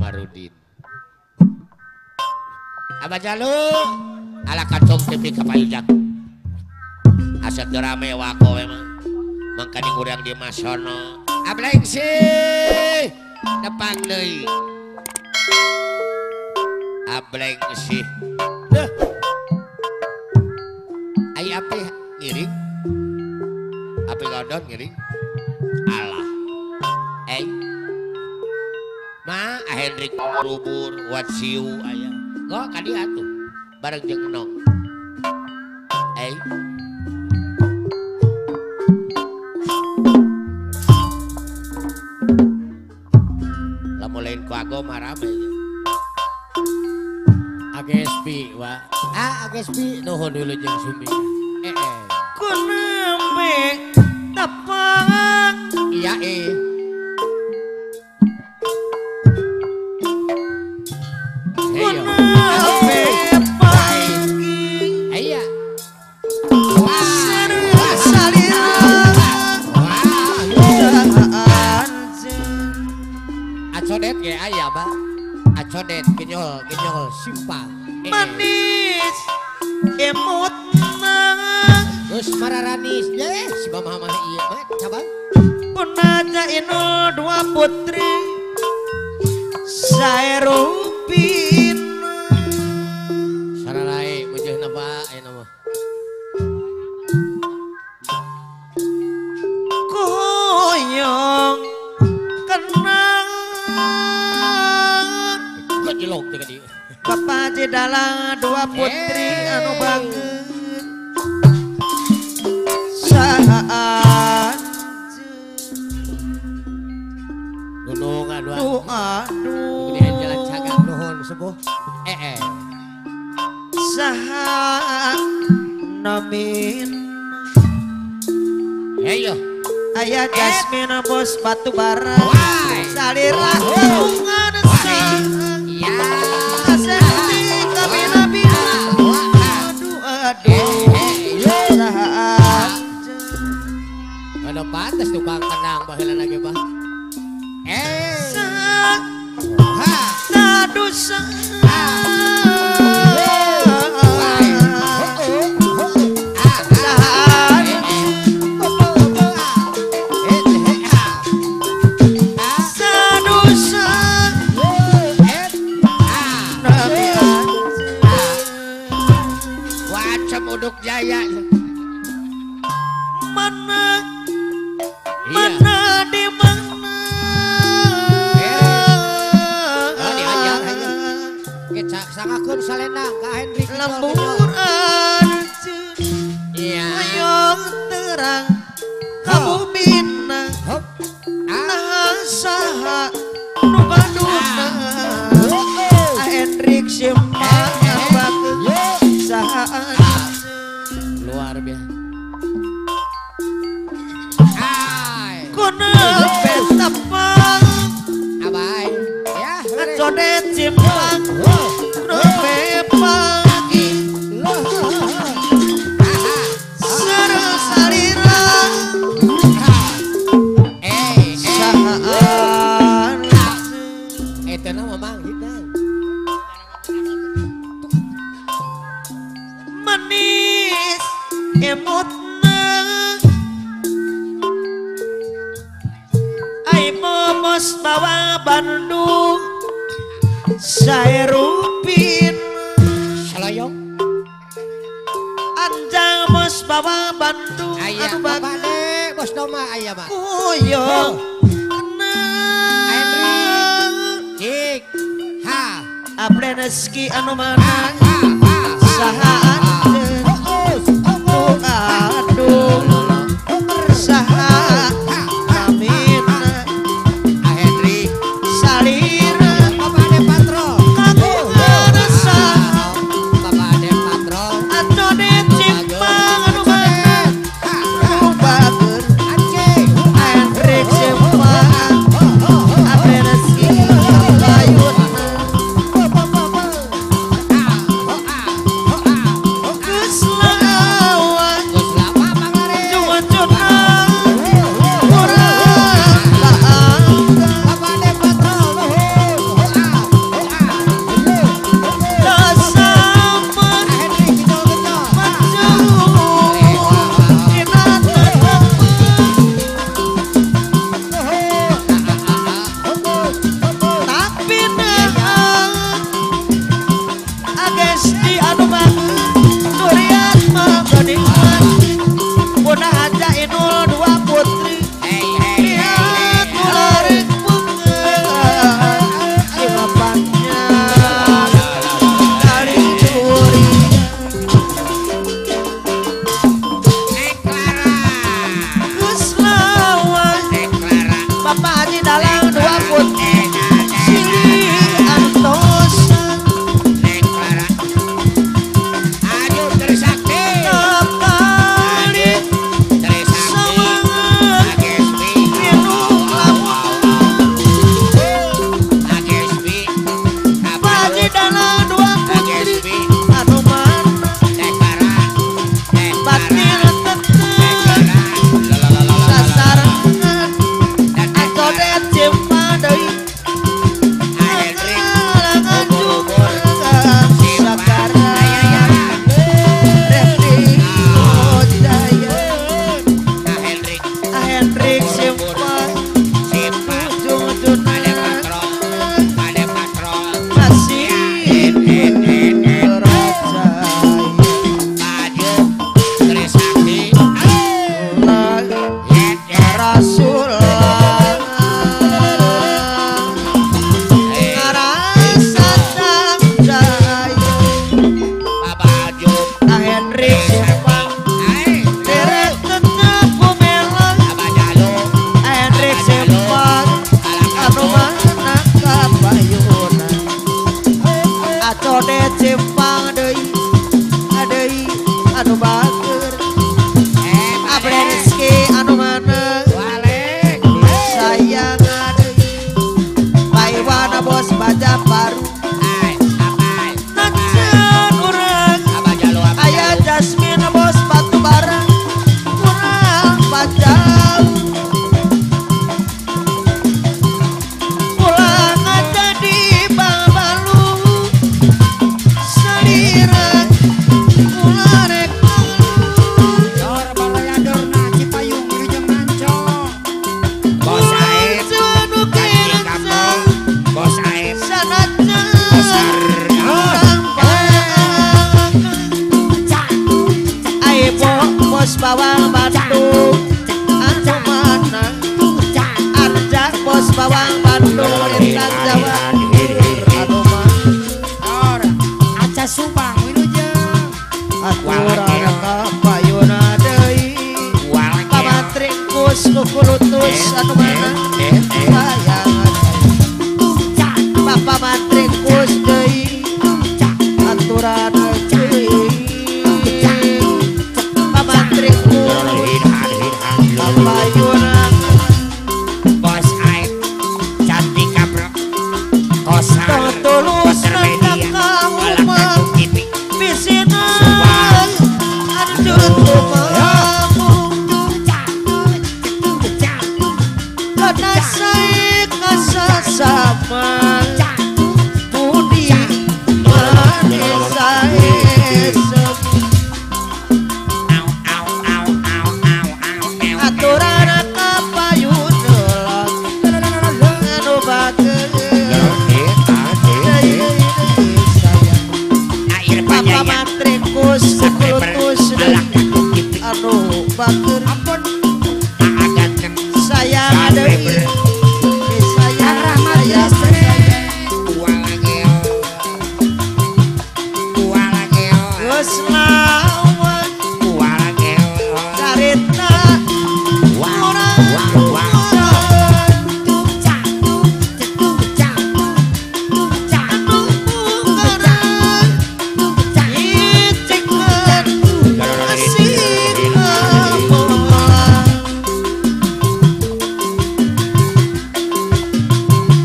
Komarudin. Abah Jalu ala kacung TV ka payujak. Asa teu rame wako we mah. Mangkaning urang di Masono. Ableng sih tepang deui. Ableng sih. Deuh. Ai api ngiring. Api lodon ngiring. Alah. Eh. Ma Hendrik Rubur Watsiu aya. Go ka dieu atuh. Bareng jeung Enong. Eh. Lamun lain ku ago mah rame. Agespi wa. Ah Agespi nuhun dulu jeung Sumi. Eh eh. Kunembe tapang. Iya eh. Kunembe pagi. Iya. Acodet ge aya ba. Acodet genyol genyol simpang. Manis emutna. Geus mararanis ye si mama mah ieu mah cabang. Punaja inul dua putri saerupina. Saralae meujeuna ba ayeuna mah. Koyong kenang. Gojlok teh ka dieu. Bapak Jedalang dua putri anu bageun saha gunung aduh aduh gedean jalan cagak nuhun sepuh eh eh saha namin heyo aya Jasmine bos batu bara salira kagungan saha iya Ano pantas tukang kenang baheula lagi bah. Eh. Ha. Sadusa. Wacem uduk jaya. Mana mana di mana? Oh, diajar aja. Kecak sangakeun salendang ka Hendrik lembur anjeun. Iya. Hoyong terang ka bumina. Nah saha nu baduna. Hendrik simpang bageun saha luar biasa. Kunembe tapang abai ya acodet simpang kunembe pagi sareng salira sahaan eta na mamang hidang manis emutna ai momos bawa Bandung saerupin salayong anjang mos bawa Bandung aya anu bapane bos doma aya mah kuyong Henry cik ha apleneski anu manang saha anjeun aduh saha amina Henry salira Bapak Ade Patro kagungan saha Bapak Ade Patro acodet simpang anu manang nu bager Hendrik simpang apleneski layuna. Jepang deui deui anu bager Abrenski anu mana sayang deui Paiwana bos baja baru Najan urang aya Jasmine bos batu bara urang pajau ulang jadi babalu salirang ulah rek Dor balayadorna Cipayung wilujeng manco. Bos Aep Bos Aep sanajan Kosar Ayo bos bawang Bandung anu mana Arjang bos bawang Bandung lintang Jawa anu mana Dor Aca Subang wilujeng. Aturan kapayuna deui Pamatringkus kukulutus anu mana Bayangan Papa matringkus deui aturan deui Pamatringkus kapayuna Bos Aep Cantika Bro Kosar Tulus Koser Media nang TV Bisinan arjun tumamu Kana sae kasasama Budi manis sae Au au au au au au Aturan kapayun anu bager Air Papa Pajaya matringkus kukulutus Alak TV anu bager Ampun Aa ganteng sayang deui sayang Rahmat sayang Walageo Walageo geus lawan Walageo carita Wah wah wah anu munggaran icikeun asik kapola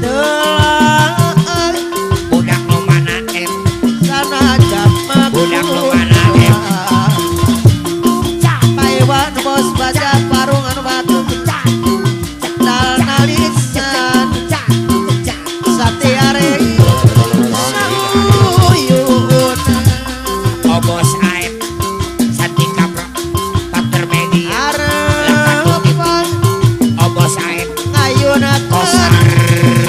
telaah Budak nu mana em sanajan Budak nu mana em Paiwan bos baja parung anu batu cekdal nalisan satiare sauyuna Oh Bos Aep Santika Bro Pater Media arepan Oh Bos Aep ngayunakeun Kosar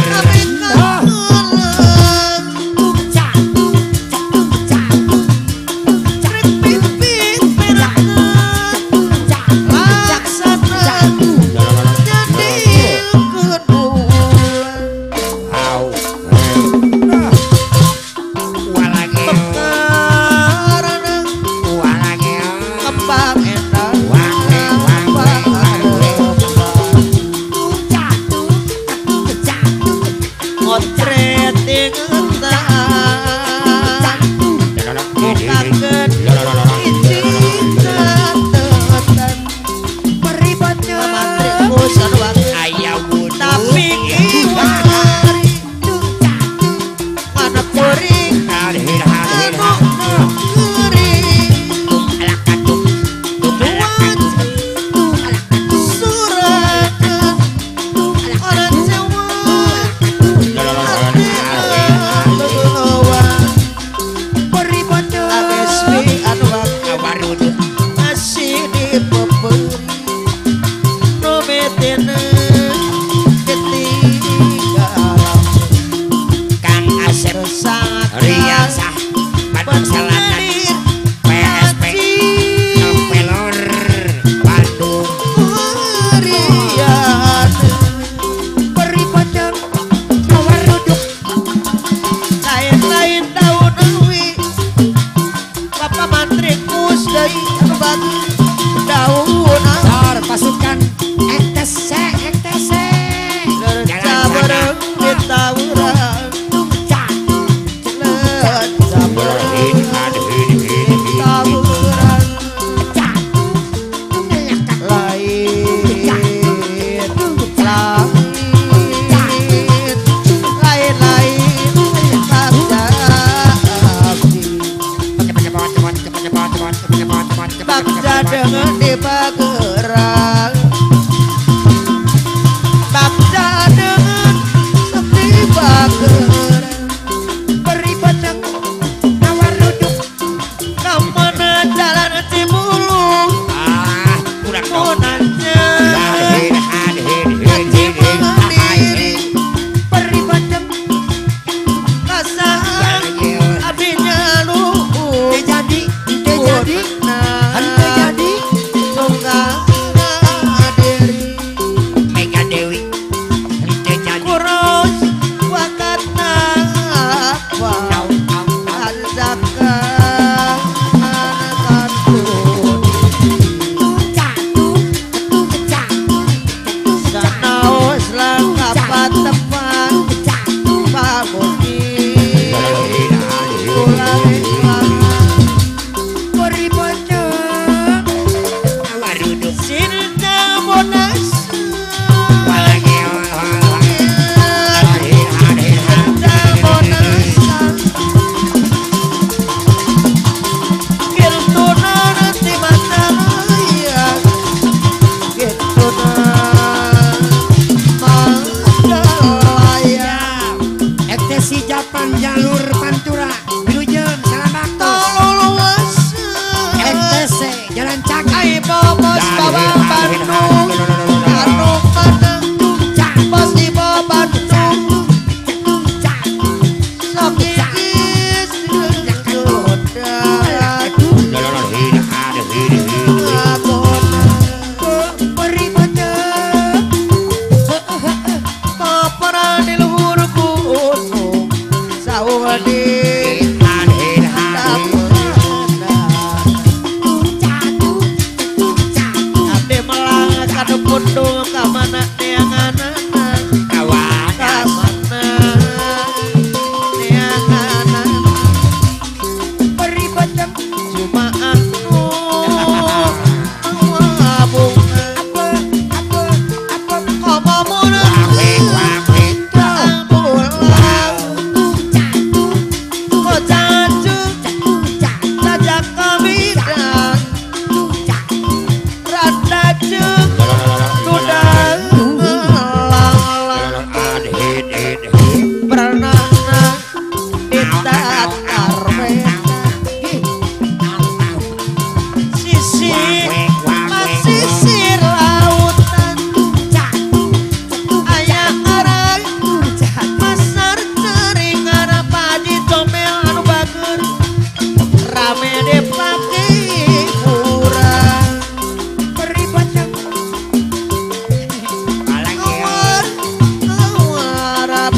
kami kahulang rek pipit perakeun laksana nyandilkeun ulang Au Walageo Pekarana Walageo kembang endang Wah, wah, wah, Ngotret ingetan Bukakeun hiji catetan Peribetnya Pamatrikus anu bager Aya wudu tapi kiwari mana kuring anu geuring Surangan orang Jawa hati alowa Peribetnya Abesmi anu bager masih dipeperi nu metena ketinggalan Kang Asep sangat Rian Sah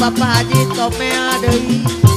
Bapak Haji Tomel deui.